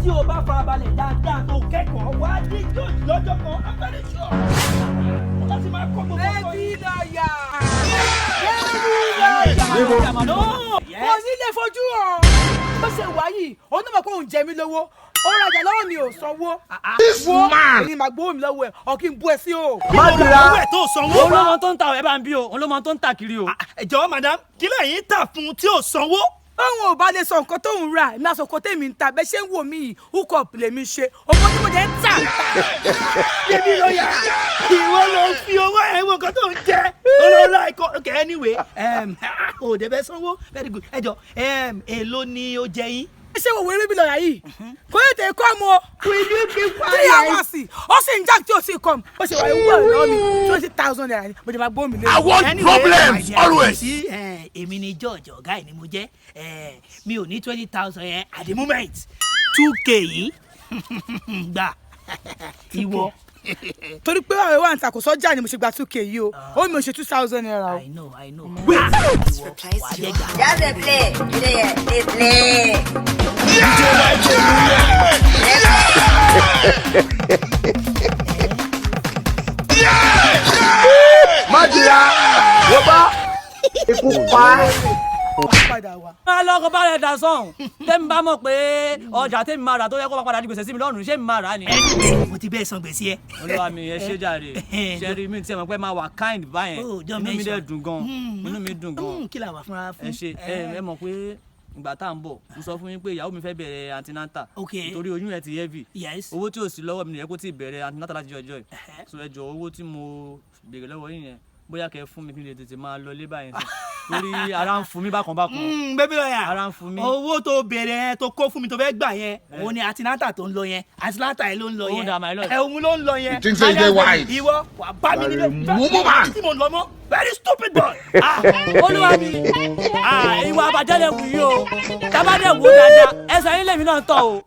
Tí o bá farabalẹ̀ dáadáa tó kẹ́kọ̀ọ́, wá dé judge lọ́jọ́ kan. I'm very sure. Wọ́n láti máa kọ́ gbogbo ọkọ Baby yìí. lawyer. Baby lawyer. No. Kò ní lè fojú hàn. Bó ṣe wà yìí, òun náà mọ̀ pé òun jẹ mí lówó. Ó rajà lọ́wọ́ mi ò sanwó. This Wo man. èmi màá gbowó mi lọ́wọ́ ẹ̀, ọ̀ kí n bú ẹ sí o. Má dira owó ẹ̀ tó sanwó. Òun ló mọ tó ń ta ẹ bá ń bí o, òun ló mọ tó ń ta kiri o. Ẹ jọ̀ọ́ madam, kí lẹ̀yin tà fún tí ò sanwó? Báwọn ò bá lè sọ nǹkan tóun rà, èmi àsọkọ tèmi ń ta. Bẹ́ẹ̀ ṣe ń wò mí yìí, hook up lèmi ṣe. Owó tí mo jẹ́ ń tà. Baby lawyer, ìwọ ló fi owó ẹ̀ wo nǹkan tó ń jẹ olóòlà ẹ̀kọ́. Okay, anyway, ò dẹ̀ bẹ́ sanwó. Very good. Ẹ jọ, èló ni ó jẹ yín? Ṣé wo wèrè baby lawyer yìí? Kò yẹ tẹ̀ kọ́ mu o. 3 hours, ó sì ń jack tí ó sì come. Bó ṣe wà, ewu ẹ̀ lọ́wọ́ mi, ₦20,000 ni mo jẹ́ máa gbóhùn mi lé. I want problems My dear, always. sí èmi ni George, ọ̀gá ẹ̀ ni mo jẹ́. Mi ò ní 20,000 yẹn at the moment. 2K yìí gbà ìwọ. Torí pé àwọn ìwà àǹtà kò sọ́jà ni mo ṣe gba 2K yìí o. Ó mi ò ṣe ₦2,000 o. I know, I know. Ìwọ wà á jẹ́ gbà. Just dey play, you dey hear, dey play. DJ YJ Muye. Má jìyà, wọ́n bá ikú pa á. Padà wá. Máa lọ kó bá rẹ̀ dà sọ̀hún. Tẹ́mi bá mọ̀ pé ọjà tẹ́mi máa rà tó yẹ kó máa padà di gbèsè sí mi lọ́rùn, ṣé mi máa rà ni? Mo ti bẹ́ẹ̀ san gbèsè ẹ. Olúwa mi, ẹ ṣé jàre. Ṣe rí mi tí ẹ mọ̀ pé máa wà kind báyẹn? Oh, don't Inú mi dẹ̀ mention. dùn gan, inú mi dùn gan. Kí la wà fúnra fún? Ẹ ṣe. Ẹ mọ̀ pé ìgbà tá à ń bọ̀, mo sọ fún yín pé ìyàwó mi fẹ́ bẹ̀rẹ̀ antenatal nítorí oyún ẹ̀ ti heavy. Owó tí ò sí lọ́wọ́ mi nìyẹn kó tí ì bẹ̀rẹ̀ antenatal láti ọjọ́ yìí. So ẹ jọ, owó tí mo béèrè lọ́wọ́ yín yẹn, bóyá kẹ́ fún mi kí n lè tètè máa lọ ilé báyìí sí, torí ara ń fún mi bákan bákan. Baby lawyer. Ara ń fún mi. Owó tó béèrè yẹn, tó kó fún mi, tó fẹ́ gbà yẹn, òun ni antenatal tó ń lọ yẹn. Antenatal yẹn ló ń lọ Ó yẹn. dà, my lord. Ẹ òun ló ń lọ yẹn. You think say you dey wise? Ìwọ wà bá mi nílé. Mumu man. Tí mo ń lọ mọ́, very stupid boy. Ah, olúwa mi, ah, ìwà àbàjẹ́ lè wù yí o. Tábàdẹ̀ wò dáadáa, ẹsẹ̀ yín lèmi náà tọ̀ o.